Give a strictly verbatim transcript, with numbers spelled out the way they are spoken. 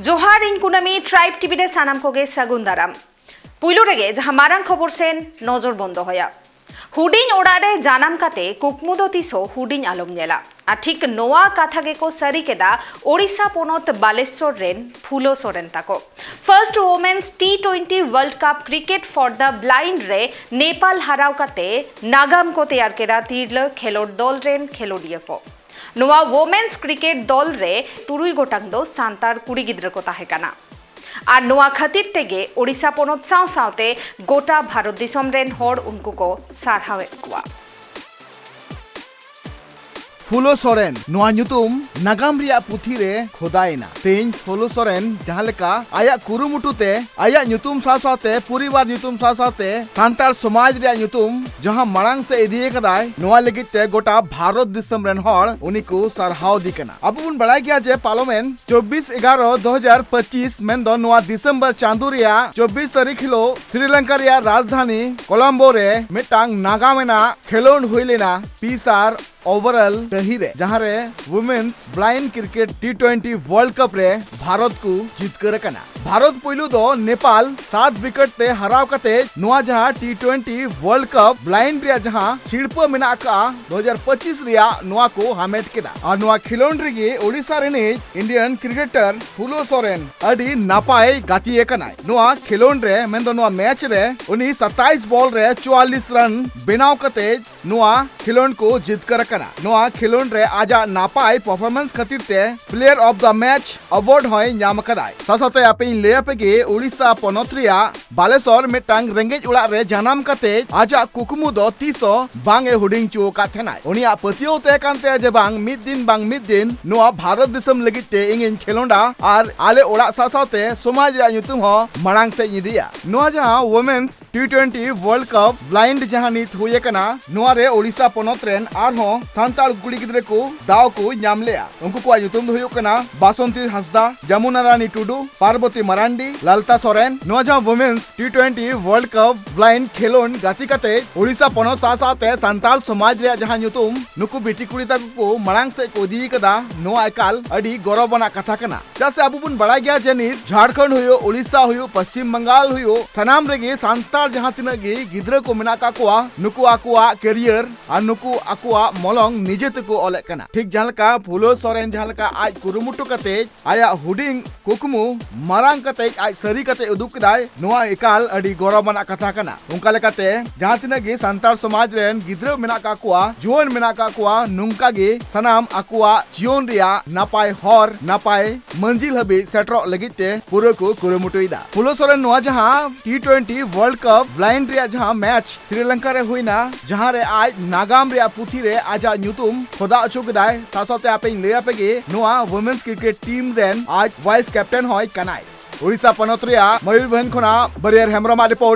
ᱡᱚᱦᱟᱨ, ᱤᱧ ᱠᱩᱱᱟᱹᱢᱤ, ᱴᱨᱟᱭᱤᱵ ᱴᱤᱵᱷᱤ ᱨᱮ ᱥᱟᱱᱟᱢ ᱠᱚᱜᱮ ᱥᱟᱹᱜᱩᱱ ᱫᱟᱨᱟᱢ᱾ ᱯᱩᱭᱞᱩ ᱨᱮᱜᱮ ᱡᱟᱦᱟᱸ ᱢᱟᱨᱟᱝ ᱠᱷᱚᱵᱚᱨ ᱥᱮᱱ ᱱᱚᱡᱚᱨ ᱵᱚᱱ ᱫᱚᱦᱚᱭᱟ᱾ ᱦᱩᱰᱤᱧ ᱚᱲᱟᱜ ᱨᱮ ᱡᱟᱱᱟᱢ ᱠᱟᱛᱮ ᱠᱩᱠᱢᱩ ᱫᱚ ᱛᱤᱥ ᱦᱚᱸ ᱦᱩᱰᱤᱧ ᱟᱞᱚᱢ ᱧᱮᱞᱟ᱾ ᱟᱨ ᱴᱷᱤᱠ ᱱᱚᱣᱟ ᱠᱟᱛᱷᱟ ᱜᱮᱠᱚ ᱥᱟᱹᱨᱤ ᱠᱮᱫᱟ ᱳᱰᱤᱥᱟ ᱯᱚᱱᱚᱛ ᱵᱟᱞᱮᱥᱚᱨ ᱨᱮᱱ ᱯᱷᱩᱞᱳ ᱥᱚᱨᱮᱱ ᱛᱟᱠᱚ᱾ First Women's T twenty World Cup Cricket for the Blind ᱨᱮ ᱱᱮᱯᱟᱞ ᱦᱟᱨᱟᱣ ᱠᱟᱛᱮ ᱱᱟᱜᱟᱢ ᱠᱚ ᱛᱮᱭᱟᱨ ᱠᱮᱫᱟ ᱛᱤᱨᱞᱟᱹ ᱠᱷᱮᱞᱳᱰ ᱫᱚᱞ ᱨᱮᱱ ᱠᱷᱮᱞᱳᱰᱤᱭᱟᱹ ᱠᱚ᱾ ᱱᱚᱣᱟ ᱣᱳᱢᱮᱱᱥ ᱠᱨᱤᱠᱮᱴ ᱫᱚᱞ ᱨᱮ ᱛᱩᱨᱩᱭ ᱜᱚᱴᱟᱝ ᱫᱚ ᱥᱟᱱᱛᱟᱲ ᱠᱩᱲᱤ ᱜᱤᱫᱽᱨᱟᱹ ᱠᱚ ᱛᱟᱦᱮᱸ ᱠᱟᱱᱟ᱾ ᱟᱨ ᱱᱚᱣᱟ ᱠᱷᱟᱹᱛᱤᱨ ᱛᱮᱜᱮ ᱳᱰᱤᱥᱟ ᱯᱚᱱᱚᱛ ᱥᱟᱶ ᱥᱟᱶᱛᱮ ᱜᱚᱴᱟ ᱵᱷᱟᱨᱚᱛ ᱫᱤᱥᱚᱢ ᱨᱮᱱ ᱦᱚᱲ ᱩᱱᱠᱩ ᱠᱚ ᱥᱟᱨᱦᱟᱣᱮᱫ ᱠᱚᱣᱟ᱾ ᱯᱷᱩᱞᱳ ᱥᱚᱨᱮᱱ ᱱᱚᱣᱟ ᱧᱩᱛᱩᱢ ᱱᱟᱜᱟᱢ ᱨᱮᱭᱟᱜ ᱯᱩᱛᱷᱤ ᱨᱮ ᱠᱷᱚᱫᱟᱭᱮᱱᱟ᱾ ᱛᱮᱦᱮᱧ ᱯᱷᱩᱞᱳ ᱥᱚᱨᱮᱱ ᱡᱟᱦᱟᱸ ᱞᱮᱠᱟ ᱟᱭᱟᱜ ᱠᱩᱨᱩᱢᱩᱴᱩ ᱛᱮ ᱟᱭᱟᱜ ᱧᱩᱛᱩᱢ ᱥᱟᱶ ᱥᱟᱶᱛᱮ ᱯᱚᱨᱤᱵᱟᱨ ᱧᱩᱛᱩᱢ ᱥᱟᱶ ᱥᱟᱶᱛᱮ ᱥᱟᱱᱛᱟᱲ ᱥᱚᱢᱟᱡᱽ ᱨᱮᱭᱟᱜ ᱧᱩᱛᱩᱢ ᱡᱟᱦᱟᱸ ᱢᱟᱲᱟᱝ ᱥᱮᱫ ᱤᱫᱤ ᱟᱠᱟᱫᱟᱭ, ᱱᱚᱣᱟ ᱞᱟᱹᱜᱤᱫ ᱛᱮ ᱜᱚᱴᱟ ᱵᱷᱟᱨᱚᱛ ᱫᱤᱥᱚᱢ ᱨᱮᱱ ᱦᱚᱲ ᱩᱱᱤ ᱠᱚ ᱥᱟᱨᱦᱟᱣ ᱫᱤ ᱠᱟᱱᱟ᱾ ᱟᱵᱚ ᱵᱚᱱ ᱵᱟᱲᱟᱭ ᱜᱮᱭᱟ ᱡᱮ ᱯᱟᱨᱚᱢᱮᱱ ᱪᱚᱵᱵᱤᱥ ᱮᱜᱟᱨᱚ ᱫᱩ ᱦᱟᱡᱟᱨ ᱯᱚᱸᱪᱤᱥ, ᱢᱮᱱᱫᱚ ᱱᱚᱣᱟ ᱰᱤᱥᱮᱢᱵᱚᱨ ᱪᱟᱸᱫᱳ ᱨᱮᱭᱟᱜ ᱪᱚᱵᱵᱤᱥ ᱛᱟᱹᱨᱤᱠᱷ ᱦᱤᱞᱳᱜ ᱥᱨᱤᱞᱚᱝᱠᱟ ᱨᱮᱭᱟᱜ ᱨᱟᱡᱽᱫᱷᱟᱱᱤ ᱠᱚᱞᱚᱢᱵᱳ ᱨᱮ ᱢᱤᱫᱴᱟᱝ ᱱᱟᱜᱟᱢ ᱟᱱᱟᱜ ᱠᱷᱮᱞᱳᱰ ᱦᱩᱭ ᱞᱮᱱᱟ᱾ ᱯᱤᱥᱟᱨ ᱳᱵᱷᱟᱨᱚᱞ ᱰᱟᱹᱦᱤ ᱨᱮ, ᱡᱟᱦᱟᱸ ᱨᱮ women's blind cricket T twenty world cup ᱨᱮ ᱵᱷᱟᱨᱚᱛ ᱠᱚ ᱡᱤᱛᱠᱟᱹᱨ ᱟᱠᱟᱱᱟ᱾ ᱵᱷᱟᱨᱚᱛ ᱯᱩᱭᱞᱩ ᱫᱚ ᱱᱮᱯᱟᱞ ᱥᱟᱛ ᱣᱤᱠᱮᱴ ᱛᱮ ᱦᱟᱨᱟᱣ ᱠᱟᱛᱮ ᱱᱚᱣᱟ ᱡᱟᱦᱟᱸ ᱴᱤ ᱴᱩᱭᱮᱱᱴᱤ ᱣᱟᱨᱞᱰ ᱠᱟᱯ ᱵᱞᱟᱭᱤᱱᱰ ᱨᱮᱭᱟᱜ ᱡᱟᱦᱟᱸ ᱥᱤᱨᱯᱟᱹ ᱢᱮᱱᱟᱜ ᱟᱠᱟᱫᱼᱟ ᱫᱩ ᱦᱟᱡᱟᱨ ᱯᱚᱸᱪᱤᱥ ᱨᱮᱭᱟᱜ, ᱱᱚᱣᱟ ᱠᱚ ᱦᱟᱢᱮᱴ ᱠᱮᱫᱟ᱾ ᱟᱨ ᱱᱚᱣᱟ ᱠᱷᱮᱞᱳᱰ ᱨᱮᱜᱮ ᱳᱰᱤᱥᱟ ᱨᱤᱱᱤᱡ ᱤᱱᱰᱤᱭᱟᱱ ᱠᱨᱤᱠᱮᱴᱟᱨ ᱯᱷᱩᱞᱳ ᱥᱚᱨᱮᱱ ᱟᱹᱰᱤ ᱱᱟᱯᱟᱭ ᱜᱟᱛᱮ ᱟᱠᱟᱱᱟᱭ᱾ ᱱᱚᱣᱟ ᱠᱷᱮᱞᱳᱰ ᱨᱮ, ᱢᱮᱱᱫᱚ ᱱᱚᱣᱟ ᱢᱮᱪ ᱨᱮ ᱩᱱᱤ ᱥᱟᱛᱟᱭᱤᱥ ᱵᱚᱞ ᱨᱮ ᱪᱩᱣᱟᱞᱞᱤᱥ ᱨᱟᱱ ᱵᱮᱱᱟᱣ ᱠᱟᱛᱮ ᱱᱚᱣᱟ ᱠᱷᱮᱞᱳᱰ ᱠᱚ ᱡᱤᱛᱠᱟᱹᱨ ᱟᱠᱟᱱᱟ᱾ ᱱᱚᱣᱟ ᱠᱷᱮᱞᱳᱰ ᱨᱮ ᱟᱡᱟᱜ ᱱᱟᱯᱟᱭ ᱯᱟᱨᱯᱷᱚᱨᱢᱮᱱᱥ ᱠᱷᱟᱹᱛᱤᱨ ᱛᱮ player of the match award ᱦᱚᱸᱭ ᱧᱟᱢ ᱟᱠᱟᱫᱟᱭ᱾ ᱥᱟᱶ ᱥᱟᱶᱛᱮ ᱟᱯᱮᱧ ᱞᱟᱹᱭ ᱟᱯᱮ ᱜᱮ, ᱳᱰᱤᱥᱟ ᱯᱚᱱᱚᱛ ᱨᱮᱭᱟᱜ ᱵᱟᱞᱮᱥᱚᱨ ᱢᱤᱫᱴᱟᱝ ᱨᱮᱸᱜᱮᱡ ᱚᱲᱟᱜ ᱨᱮ ᱡᱟᱱᱟᱢ ᱠᱟᱛᱮ ᱟᱡᱟᱜ ᱠᱩᱠᱢᱩ ᱫᱚ ᱛᱤᱥ ᱦᱚᱸ ᱵᱟᱝ ᱮ ᱦᱩᱰᱤᱧ ᱦᱚᱪᱚ ᱟᱠᱟᱫ ᱛᱟᱦᱮᱱᱟᱭ᱾ ᱩᱱᱤᱭᱟᱜ ᱯᱟᱹᱛᱭᱟᱹᱣ ᱛᱟᱦᱮᱸ ᱠᱟᱱ ᱛᱟᱭᱟ ᱡᱮ ᱵᱟᱝ, ᱢᱤᱫ ᱫᱤᱱ ᱵᱟᱝ ᱢᱤᱫ ᱫᱤᱱ ᱱᱚᱣᱟ ᱵᱷᱟᱨᱚᱛ ᱫᱤᱥᱚᱢ ᱞᱟᱹᱜᱤᱫ ᱛᱮ ᱤᱧᱤᱧ ᱠᱷᱮᱞᱳᱰᱟ ᱟᱨ ᱟᱞᱮ ᱚᱲᱟᱜ ᱥᱟᱶ ᱥᱟᱶᱛᱮ ᱥᱚᱢᱟᱡᱽ ᱨᱮᱭᱟᱜ ᱧᱩᱛᱩᱢ ᱦᱚᱸ ᱢᱟᱲᱟᱝ ᱥᱮᱫ ᱤᱧ ᱤᱫᱤᱭᱟ᱾ ᱱᱚᱣᱟ ᱡᱟᱦᱟᱸ ᱣᱩᱢᱮᱱᱥ ᱴᱤ ᱴᱩᱭᱮᱱᱴᱤ ᱣᱟᱨᱞᱰ ᱠᱟᱯ ᱵᱞᱟᱭᱤᱱᱰ ᱡᱟᱦᱟᱸ ᱱᱤᱛ ᱦᱩᱭ ᱟᱠᱟᱱᱟ, ᱱᱚᱣᱟ ᱨᱮ ᱳᱰᱤᱥᱟ ᱯᱚᱱᱚᱛ ᱨᱮᱱ ᱟᱨᱦᱚᱸ ᱥᱟᱱᱛᱟᱲ ᱠᱩᱲᱤ ᱜᱤᱫᱽᱨᱟᱹ ᱠᱚ ᱫᱟᱣ ᱠᱚ ᱧᱟᱢ ᱞᱮᱜᱼᱟ᱾ ᱩᱱᱠᱩ ᱠᱚᱣᱟᱜ ᱧᱩᱛᱩᱢ ᱫᱚ ᱦᱩᱭᱩᱜ ᱠᱟᱱᱟ ᱵᱟᱥᱚᱱᱛᱤ ᱦᱟᱸᱥᱫᱟ, ᱡᱚᱢᱩᱱᱟ ᱨᱟᱱᱤ ᱴᱩᱰᱩ, ᱯᱟᱨᱵᱚᱛᱤ ᱢᱟᱨᱟᱱᱰᱤ, ᱞᱟᱞᱛᱟ ᱥᱚᱨᱮᱱ, ᱱᱚᱣᱟ ᱡᱟᱦᱟᱸ Women's T twenty World Cup blind ᱠᱷᱮᱞᱳᱰ ᱜᱟᱛᱮ ᱠᱟᱛᱮ ᱳᱰᱤᱥᱟ ᱯᱚᱱᱚᱛ ᱥᱟᱶ ᱥᱟᱶᱛᱮ ᱥᱟᱱᱛᱟᱲ ᱥᱚᱢᱟᱡᱽ ᱨᱮᱭᱟᱜ ᱡᱟᱦᱟᱸ ᱧᱩᱛᱩᱢ ᱱᱩᱠᱩ ᱵᱤᱴᱤ ᱠᱩᱲᱤ ᱛᱟᱠᱚ ᱠᱚ ᱢᱟᱲᱟᱝ ᱥᱮᱫ ᱠᱚ ᱤᱫᱤ ᱠᱟᱫᱟ, ᱱᱚᱣᱟ ᱮᱠᱟᱞ ᱟᱹᱰᱤ ᱜᱚᱨᱚᱵ ᱟᱱᱟᱜ ᱠᱟᱛᱷᱟ ᱠᱟᱱᱟ᱾ ᱪᱮᱫᱟᱜ ᱥᱮ ᱟᱵᱚ ᱵᱚᱱ ᱵᱟᱲᱟᱭ ᱜᱮᱭᱟ ᱡᱮ ᱱᱤᱛ ᱡᱷᱟᱲᱠᱷᱚᱸᱰ ᱦᱩᱭᱩᱜ, ᱳᱰᱤᱥᱟ ᱦᱩᱭᱩᱜ, ᱯᱚᱥᱪᱤᱢ ᱵᱟᱝᱜᱟᱞ ᱦᱩᱭᱩᱜ, ᱥᱟᱱᱟᱢ ᱨᱮᱜᱮ ᱥᱟᱱᱛᱟᱲ ᱡᱟᱦᱟᱸ ᱛᱤᱱᱟᱹᱜ ᱜᱮ ᱜᱤᱫᱽᱨᱟᱹ ᱠᱚ ᱢᱮᱱᱟᱜ ᱟᱠᱟᱫ ᱠᱚᱣᱟ, ᱱᱩᱠᱩ ᱟᱠᱚᱣᱟᱜ career ᱟᱨ ᱱᱩᱠᱩ ᱟᱠᱚᱣᱟᱜ ᱢᱚᱞᱚᱝ ᱱᱤᱡᱮ ᱛᱮᱠᱚ ᱚᱞᱮᱫ ᱠᱟᱱᱟ᱾ ᱴᱷᱤᱠ ᱡᱟᱦᱟᱸ ᱞᱮᱠᱟ ᱯᱷᱩᱞᱳ ᱥᱚᱨᱮᱱ ᱡᱟᱦᱟᱸ ᱞᱮᱠᱟ ᱟᱡ ᱠᱩᱨᱩᱢᱩᱴᱩ ᱠᱟᱛᱮ ᱟᱭᱟᱜ ᱦᱩᱰᱤᱧ ᱠᱩᱠᱢᱩ ᱢᱟᱨᱟᱝ ᱠᱟᱛᱮ ᱟᱡ ᱥᱟᱹᱨᱤ ᱠᱟᱛᱮ ᱩᱫᱩᱜ ᱠᱮᱫᱟᱭ, ᱱᱚᱣᱟ ᱮᱠᱟᱞ ᱟᱹᱰᱤ ᱜᱚᱨᱚᱵ ᱟᱱᱟᱜ ᱠᱟᱛᱷᱟ ᱠᱟᱱᱟ᱾ ᱚᱱᱠᱟ ᱞᱮᱠᱟᱛᱮ ᱡᱟᱦᱟᱸ ᱛᱤᱱᱟᱹᱜ ᱜᱮ ᱥᱟᱱᱛᱟᱲ ᱥᱚᱢᱟᱡᱽ ᱨᱮᱱ ᱜᱤᱫᱽᱨᱟᱹ ᱢᱮᱱᱟᱜ ᱠᱟᱜ ᱠᱚᱣᱟ, ᱡᱩᱣᱟᱹᱱ ᱢᱮᱱᱟᱜ ᱠᱟᱜ ᱠᱚᱣᱟ, ᱱᱚᱝᱠᱟ ᱜᱮ ᱥᱟᱱᱟᱢ ᱟᱠᱚᱣᱟᱜ ᱡᱤᱭᱚᱱ ᱨᱮᱭᱟᱜ ᱱᱟᱯᱟᱭ ᱦᱚᱨ, ᱱᱟᱯᱟᱭ ᱢᱟᱹᱱᱡᱤᱞ ᱦᱟᱹᱵᱤᱡ ᱥᱮᱴᱮᱨᱚᱜ ᱞᱟᱹᱜᱤᱫ ᱛᱮ ᱯᱩᱨᱟᱹ ᱠᱚ ᱠᱩᱨᱩᱢᱩᱴᱩᱭᱮᱫᱟ᱾ ᱯᱷᱩᱞᱳ ᱥᱚᱨᱮᱱ ᱱᱚᱣᱟ ᱡᱟᱦᱟᱸ T twenty World Cup blind ᱨᱮᱭᱟᱜ ᱡᱟᱦᱟᱸ ᱢᱮᱪ ᱥᱨᱤᱞᱚᱝᱠᱟ ᱨᱮ ᱦᱩᱭᱱᱟ, ᱡᱟᱦᱟᱸ ᱨᱮ ᱟᱡ ᱱᱟᱜᱟᱢ ᱨᱮᱭᱟᱜ ᱯᱩᱛᱷᱤ ᱨᱮ ᱟᱡᱟᱜ ᱧᱩᱛᱩᱢ ᱠᱷᱚᱫᱟ ᱦᱚᱪᱚ ᱠᱮᱫᱟᱭ᱾ ᱥᱟᱶ ᱥᱟᱶᱛᱮ ᱟᱯᱮᱧ ᱞᱟᱹᱭ ᱟᱯᱮ ᱜᱮ, ᱱᱚᱣᱟ Women's Cricket Team ᱨᱮᱱ ᱟᱡ vice captain ᱦᱚᱸᱭ ᱠᱟᱱᱟᱭ᱾ ᱳᱰᱤᱥᱟ ᱯᱚᱱᱚᱛ ᱨᱮᱭᱟᱜ ᱢᱚᱭᱩᱨᱵᱷᱚᱸᱡᱽ ᱠᱷᱚᱱᱟᱜ ᱵᱟᱹᱨᱭᱟᱹᱨ ᱦᱮᱢᱵᱨᱚᱢᱟᱜ report᱾